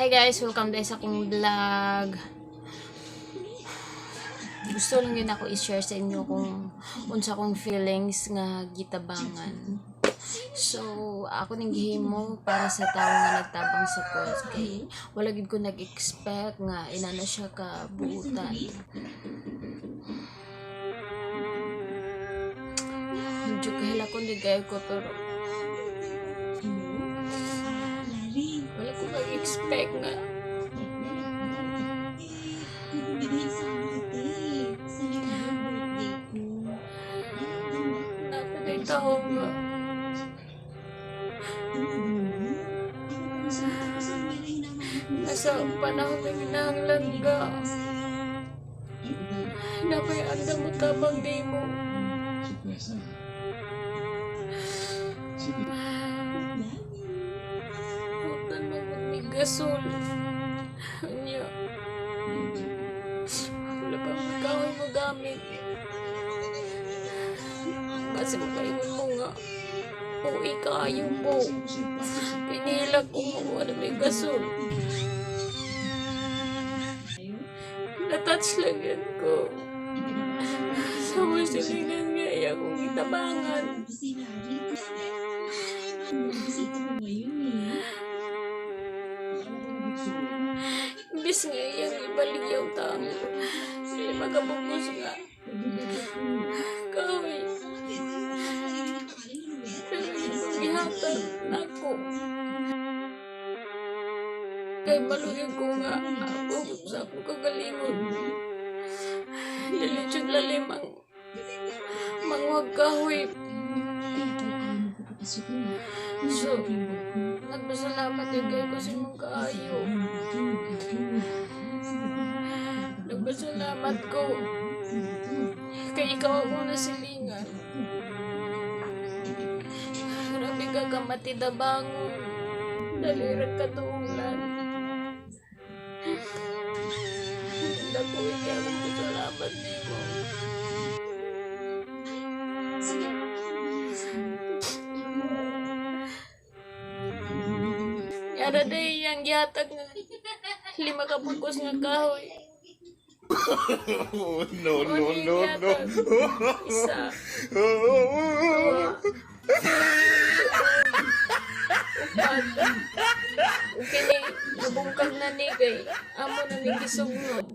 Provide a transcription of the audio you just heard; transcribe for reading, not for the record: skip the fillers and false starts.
Hi guys, welcome dahil sa akong vlog. Gusto lang yun ako i-share sa inyo kung unsa akong feelings nga gitabangan. So, ako ning gihimo para sa tawo nga nagtabang sa ko kay wala gid ko nag-expect nga inana siya ka buutan. Medyo kahilakon di kayo ko, pero wala ko nag-expect nga napatay tao nga nasa panahon na ginahanglan ka. Napay anda mo tabang di mo. Sorpresa. Sige. Hutan man may gasol. Anya, wala pa may kahoy magamit. Kasi makaingon mo nga, uwi kaayo po. Pinila ko mo, wala may gasol. Natouch lang yan ko. Sa silingan nga, iya kong gitabangan. Imbis nga iyang ibaligyaw tamo. Sila magabugos nga. Kahoy. Pero yung gihatag nako. Kay maluyag ko nga ako sa akong kagalingon. Dili jud lalim ang manguhag kahoy. So, nagpasalamat din kayo ko sa imong kaayo. Nagpasalamat ko. Kay ikaw akong nasilingan. Grabe ka kamatidabangon. Dalirag ka tuulan. Dako ikaw akong pasalamat nimo. Yara day yang gihatag nga 5 ka bugos nga kahoy. Oh, no, no, Mo ni no, no. gihatag. Isa, duha, upat. Ug kini nabungkag na ni kay amo na ni gisugnod.